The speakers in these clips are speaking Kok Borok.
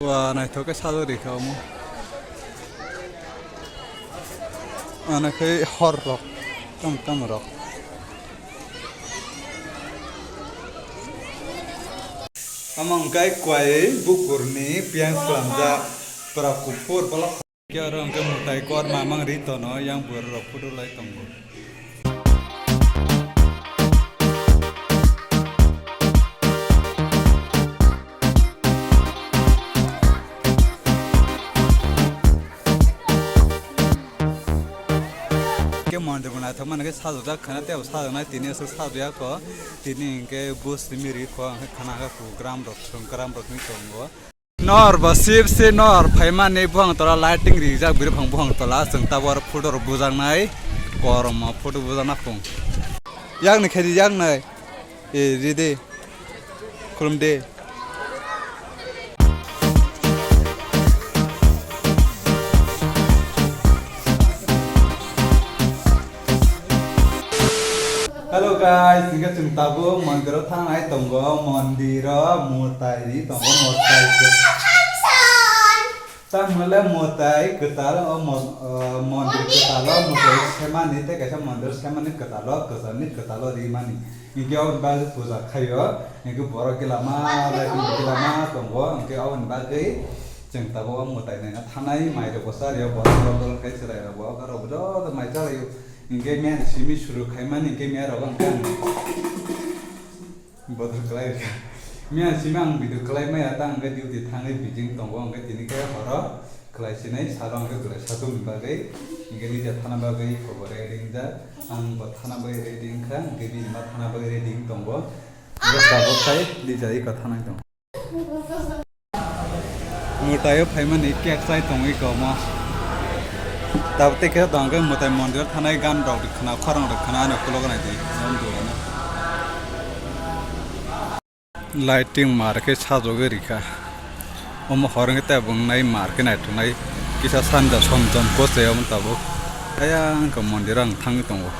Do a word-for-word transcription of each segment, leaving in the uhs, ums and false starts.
Wa naithok khe sajagwi rikha omo. Ano khe hor rok, tam tam rok. Omo hwnkhe kwai bukurni piyang slamjak pura kuphur bolong. Khe oro hwnkhe mwtai korma mang ri tono, yang borok rok photo lai tongo. Khe mondir bo naithok mani khe sajokjak khwna, tei bo sajaknai tini aswk sajokya kho. Tini hinkhe buj simi ri kho, hinkhe khwna khe program rok, program rok wngwi tongo. Nor bo sip se nor phaimani buphang tola lighting rijak, biri buphang buphang tola chwng tabuk oro photo rok bujaknai, korom o photo bujakna phung. Yakni khe ri yaknai, e ri de, khulum de. Hello guys, hingke chwng tabuk mondiro thangnai tongo, mondiro mwtai ri tongo, mwtai khe. Tamole mwtai kwtal o mon-, o mondir kwtal o mwtai semani tei kaisa mondir semani kwtal o kwcharni kwtal o rimani. Hingke oboni bagwi puja khaio, hingke borok gila ma, lai gila ma tongo, hingke oboni bagwi chwng tabuk o mwtai naina thanai, mairok bo cha rio, borok dol dol khe chwrai rok bo, aro bo joto mai cha laio. Hingke miya simi suru khaimani hingke miya rogo hingke ang bodol kwlai rikha. Miya simi ang video kwlai maya ta hingke duty thangwi bijing tongo hingke tini khe horo kwlai sinai salo hingke kwlai satung ni bagwi hingke Lija thana bagwi khobor ready wngjak. Ang bo thana bagwi ready wngkha hingke bini ma thana bagwi ready wng tongo. Hingke tabuk khai Lija iko thana wng tongo. Mwtai o phaimani cake chai tongwi komo. Tabuk tei khe tong khe mwtai mondir o thanai gan rok khna, khorang rok khna, ano ukulok nai di, non dulana. Lighting mar khe sajogwi rikha. Omo hor wngkhe tei bo wngnai mar khe naithoknai. Kisa sanja som jom kose omo tabuk. Ayang khe mondir o ang thangwi tongo.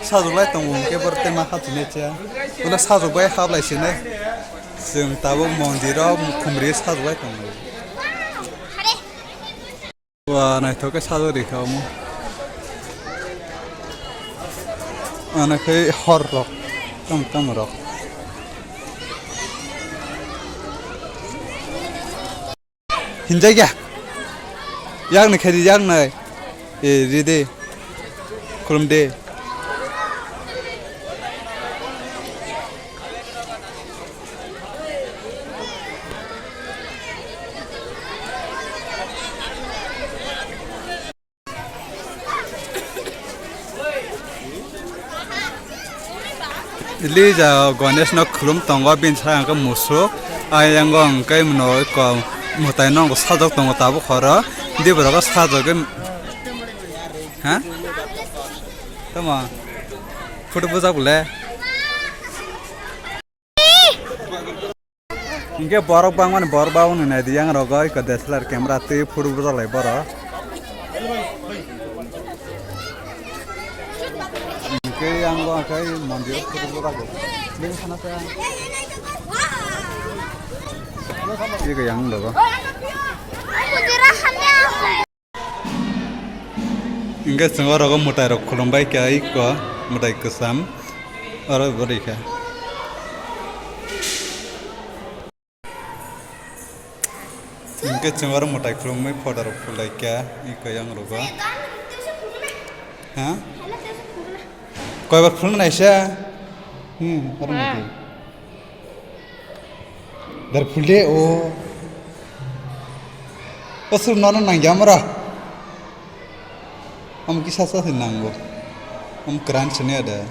Sajwk lai tongo hwnkhe borok tei ma kha tini cha. Ulo sajwk bai hap lai sinai. Chwng tabuk mondir o mukhumri sajwk lai tongo. Wa naithok khe sajwk rikha omo. Ano khe hor rok, tam tam rok. Hinjai ya. Yang ni khe ri yang nai. E ri de. Khulum de. Lija Ganesh no khulum tongo, bini saka hwnkhe musuk, ayang o hwnkhe mwtai no sajok tongo tabuk horo, diborok sajok khe, ha? Tamo? Photo bujak bole? Hingke borok bangmani borok baboni naidi yang rogo iko D S L R camera twi photo bujak lai borok. Hingke yang bo khe mondir o photo bujak bo. Bini sana sa. Iko yang rogo. Hingke chwng oro o mwtai rok khulumbai kha iko mwtai kwcham oro bo rikha. Hingke chwng oro mwtai khulumwi photo rok khulai kha iko yang rogo. Ha? Koibar khulum naisa? Hmm, oro mwtai. Dar phulde o. O sur nono nangya mara. Am kisa sa se nango. Am kran sene ada.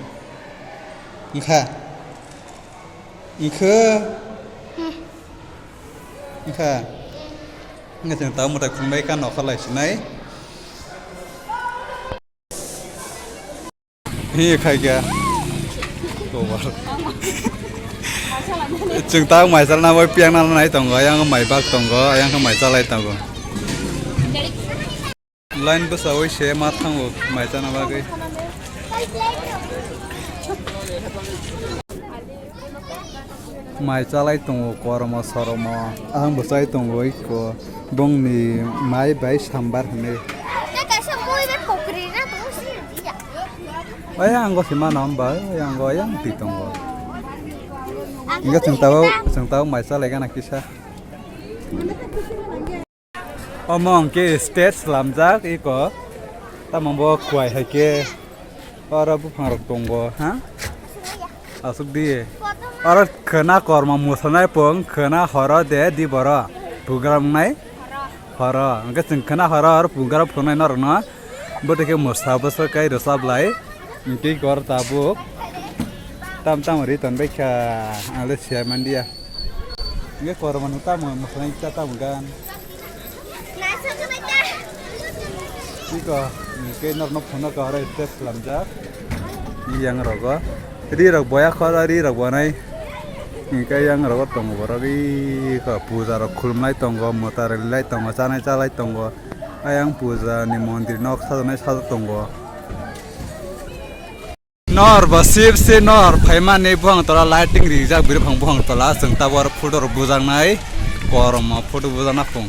Engkha. Engkha. Engkha. Engkha chwng tau mwtai khulumbai kha nokha lai sinai. Hi khai kha. Tobar. Chwng tabuk mai chalna bai piyang nang nai tongo, ayang mai bak tongo, ayang khe mai chalai tongo. Line bwchaui se ma thango mai chana bagwi. Mai chalai tongo kormo soromo, ang bwchai tongo iko bongni mai bai sambar hinwi. Tei kaisa mui bai pokri na tongo sini dia. Ai ang go sima na hamba, ai ang go ayang ti tongo. Ang Inga chwng tabuk, chwng tabuk mai chalai gana kisa. Omo hwnkhe stage slamjak iko. Tamo bo kuai hai khe oro buphang rok tongo, ha? Aswk di. Oro khwna kormo mwsanai pung, khwna horo de di boro. Program wngnai? Horo. Hwnkhe chwng khwna horo, oro program phunai norokno. Bwtwi khe mwsa bwswk kai rwchap lai. Hwnkhe oro tabuk. Tam tam ri tonbaikha, ang le siya manliya. Hwnkhe kormo no tamo mwsana ikha tamo gan. Tiko, hwnkhe norokno phunukha oro stage slamjak. Yang rogo. Ri rok boya khoro, ri rok bonai. Hwnkhe yang rogo tongo borok, ri kho puja rok khulumlai tongo, mwta rwlai tongo, chanai chalai tongo. Ayang puja ni mondir nok sajaknai sajak tongo. Nor bo sip se nor phaimani buphang tola lighting rijak bwrwi phang buphang tola chwng tabuk oro photo rok bujaknai kormo photo bujakna phung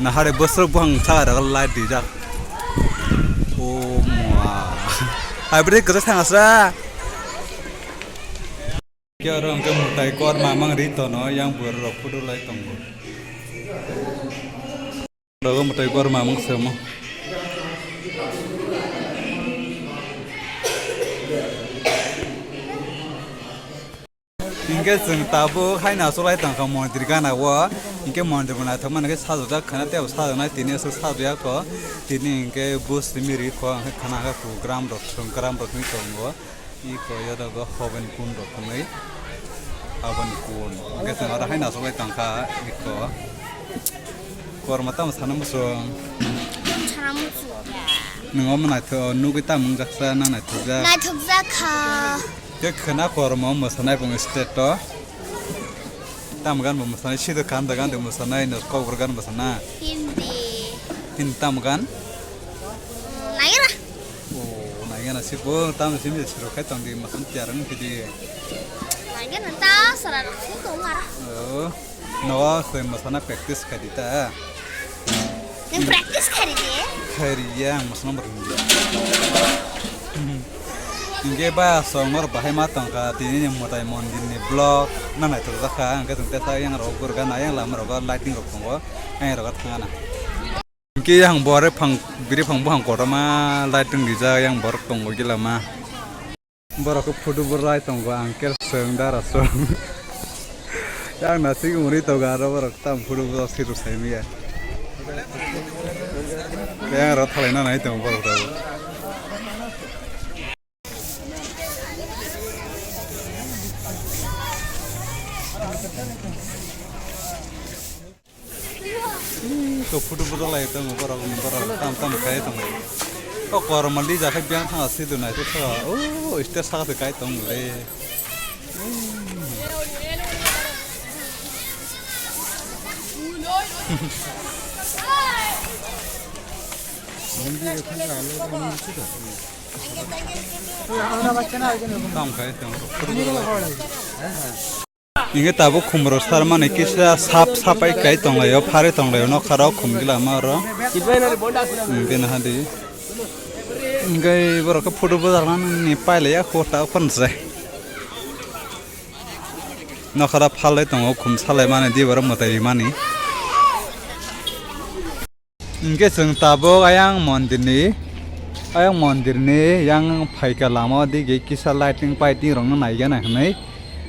nahare bwswk buphang saka rok light rijak o ma hai bwrwi kwchak thang asra khe oro hwnkhe mwtai korma mang ri tono yang bwrwi rok photo lai tongo. Rogo mwtai korma mung se omo. Hinkhe chwng tabuk haino achuk lai tongkha mondir gana o. Hinkhe mondir bo naithok mani khe sajokjak khwna tei bo sajaknai tini aswk sajokya kho. Tini hinkhe buj simi ri kho hinkhe khwna khe program rok thwng gram rok wngwi tongo. Iko yodogo hoben kun rok hwnwi aboni kun. Hwnkhe chwng oro haino achuk lai tongkha iko. Kormo tamo sana muchung. Sana muchung ya. Nwng omo naitho-, nugwi tamo wngjaksa nang naithokjak. Naithokjak kha. Khe khwna kormo mwsanai bung state o. Tamo gan bo mwsanai, sido kanda gan de mwsanai, no kokbor gan mwsana. Hindi. Hindi tamo gan? Naira. O, naigana sibo, tamo simi siro khai tong di, masan tiarang kidi. Naigana ta sara rok si tong ara. O, no, se masana practice khai di ta. Nang practice khai di? Khai ri ya, masana bar. Hingke ba song nor bahai ma tongka, tini ni motai mondir ni vlog, na nai tok jakha, hingke tong tesa yang rok gurga na yang lama rok lighting rok tongo, yang rok thangana. Hingke yang bore phang, biri phang buphang kotorma lighting rijak yang borok tongo gila ma. Borok khe photo bo lai tongo, uncle song, dara song. Yang nasik uri tongo aro borok tam photo bo siro saimiya. Yang aro thalai na nai tongo borok tongo. Ih, to photo bodo lai tongo borok, borok tam tam khai tongo. O kormo lija khai biang thang si dunai to sa. O stage saka se kai tong le. Tam khai tongo photo bodo lai. Hingke tabuk khumrok sarmani kisa sap sapai kai tonglaio, phari tonglaio, nokharok khumgila ma oro. Hingke nahadi. Hingke borok khe photo bojaknani pailaiya, kota phone se. Nokhara phalai tongo, khum salaimani, di borok mwtai rimani. Hingke chwng tabuk ayang mondirni, ayang mondirni yang phaikha lama o dige kisa lighting paiting rokno naigana hinwi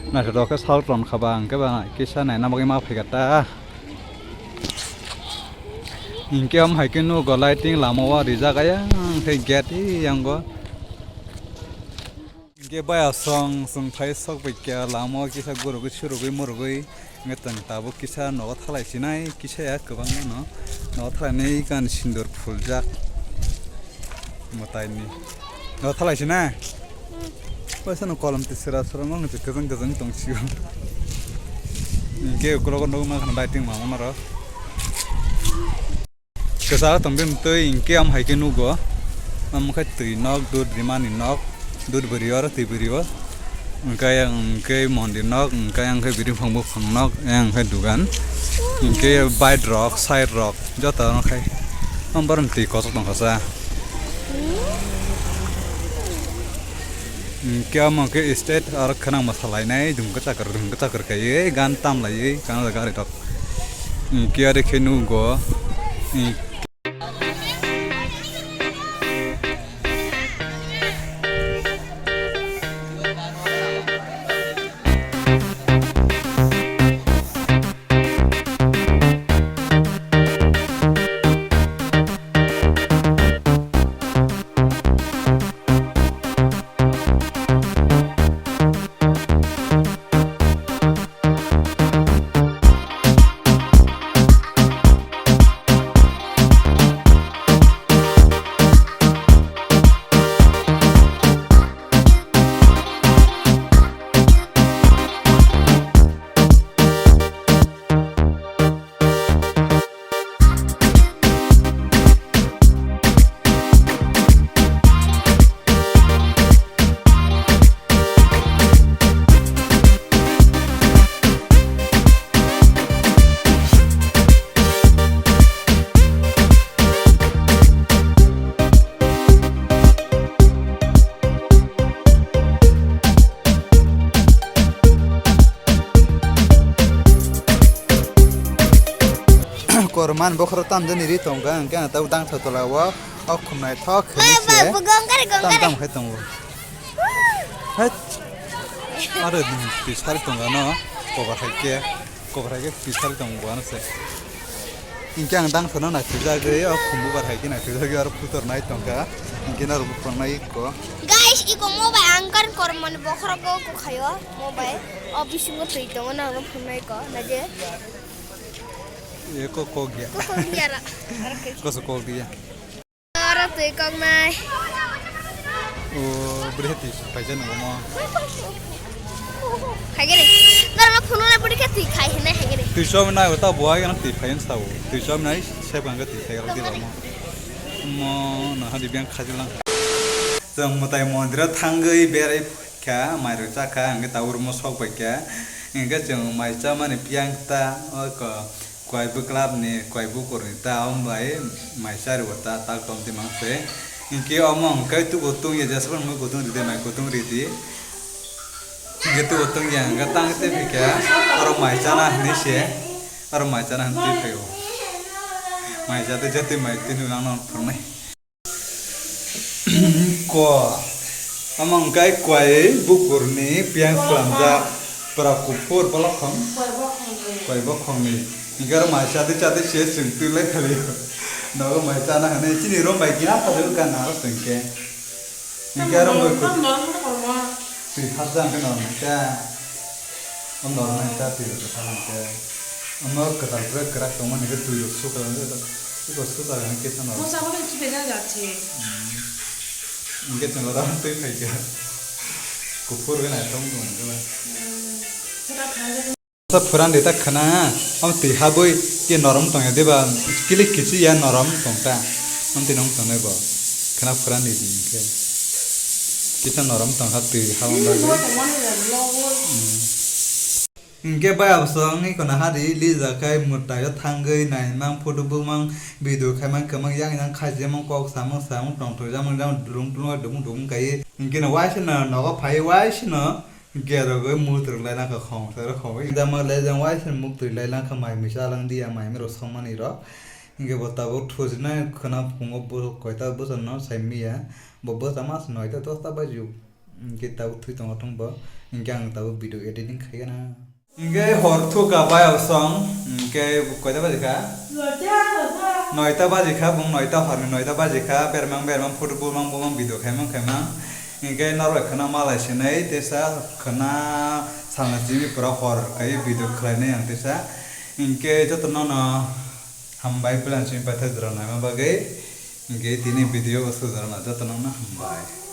naithotok khe sal tonkha ba, hingke ba kisa naina bagwi ma phaikha ta. Hingke omo hai khe nugo lighting lama o rijak ayang khe gate yango. Hingke baya song chwng phai sok bai kya lama o kisa gurugwi surugwi murugwi hingke chwng tabuk kisa nogo thalai sinai kisa ya kwbangma no nogo thalai nai gan sindur phuljak mwtai ni nogo thalai sinai Waisa no kolom tisra sra mang je kajang kajang tong sio. Hingke ukulok o nogma khana lighting ma mano ro. Kesa tong bini twi hingke am hai ke nugo. Am khai twi nok, dud rimani nok, dud bwrwi oro twi bwrwi o. Hingke yang hingke mondir nok, hingke yang khai biri phang buphang nok, yang khai dugan. Hingke bike rok, side rok, joto no khai. Am borom twi kosok tong kha sa. Hingke omo khe stage aro khwnang ma salainai, dum kwchakar, dum kwchakar khaiwi, gan tamlaiwi, kana gari rok. Hingke aro khe nugo. Korman bokhorok tamjani ri tongkha, hingke ang tabuk dangsa tola o, o khum naithok hinwi se tam tam khai tongo. Hai. Aro twi sari tongkha no, kobar hai khe, kobar hai khe twi sari tongo ano se. Hingke ang dangsa no naithokjagwi, o khum bubar hai khe naithokjagwi, aro putor nai tongkha, hingke norok buphang nai ikko. Guys, iko mobile ang kar kormani bokhorok o khayo, mobile. O bisingo twi tongo, norok phunai ko, naje. Eko kok ya. Kok kok ya ra. Koso kok dia. Oro twi koknai. O, bwrwi twi phaijak nang mo. Haigere. Norok phununa bwrwi khe twi khai hinai haigere. Twi chom nai, o ta buai gana twi phai sa o. Twi chom nai, sep ganga twi khai gana di mo. Mo, na hadi biang khajilang. Chwng mwtai mondiro thangwi berai kha, mairok chakha, hingke tabuk room o sok bai kha. Hingke chwng mai chamani piyang ta, oko kwai bwklap ni, kwai bukur ni ta, omo bai mai chari bo ta, tak tom di mang se. Hingke omo hingke tu kutung ya, jesabon mui kutung ridi, mai kutung ridi. Hingke tu kutung ya, hingke tang te phi kha, oro mai chana hinwi se, oro mai chana hinwi twi phai o. Mai jate jate mai tini nang nang phwrwngnai. Ko. Omo hwnkhe kwai bukurni piyang slamjak. Pura kuphur bolokhong. Kwai bokhongni. Hwnkhe aro mai chadi chadi se chwng twi lai khali. Nogo mai chana hwnwi chini rom bai gina phajagwi gana aro chwngkhe. Hwnkhe aro moi kut- Twi hapjak hwnkhe normal khe. Omo normal khe twi rok kwthar hwnkhe. Omo kwtal pura kwrak tongmani khe twi rok sukha hwnkhe. Iko sukha hwnkhe kisa normal. Mosa bono chibega jachi. Hmm. Hwnkhe chwng oro twi phaikha. Kuphur khe naithok wng tong hwnkhe ba. Hmm. Sa phuran di ta khna, omo twi habwi khe norom tongya deba, kilik kichi ya norom tongta, amtwi nong tongnai bo, khna phuran di di khe, kisa norom tongkha twi habwi bagwi. Hmm. Hingke bai abosong wngwi khna hari lijak khai mwtai o thangwi naimang photo bumang video khaimang kwmang yang yang khaijemang kok samang samang tongthok jamang jamang dulung dulung dulung dulung kaiwi hingke no waisa no nogo phai waisa no. Gerogoi mutruk laina kha khong sero khongoi. Jama le jang waisa muktwi laina kha mai misa lang dia mai mero songmani rok. Hingke bo tabuk thujina khwna phungo bo koita bwsa no sai miya. Bo bwsa mas noita dosta baji o. Hingke tabuk thwi tongo thung bo. Hingke ang tabuk video editing khaigana. Hingke hor thuka bai abosong. Hingke koita baji kha? Noita baji kha, bung noita horni noita baji kha. Bermang bermang photo bumang bumang video khaimang khaimang. Hingke norok khwna malai sinai tesa khwna salna simi pura hor kai video khlainai ang tesa. Hingke joto nono hambai plan simi paithak jora naima bagwi. Hingke tini video o sujak na joto nono hambai.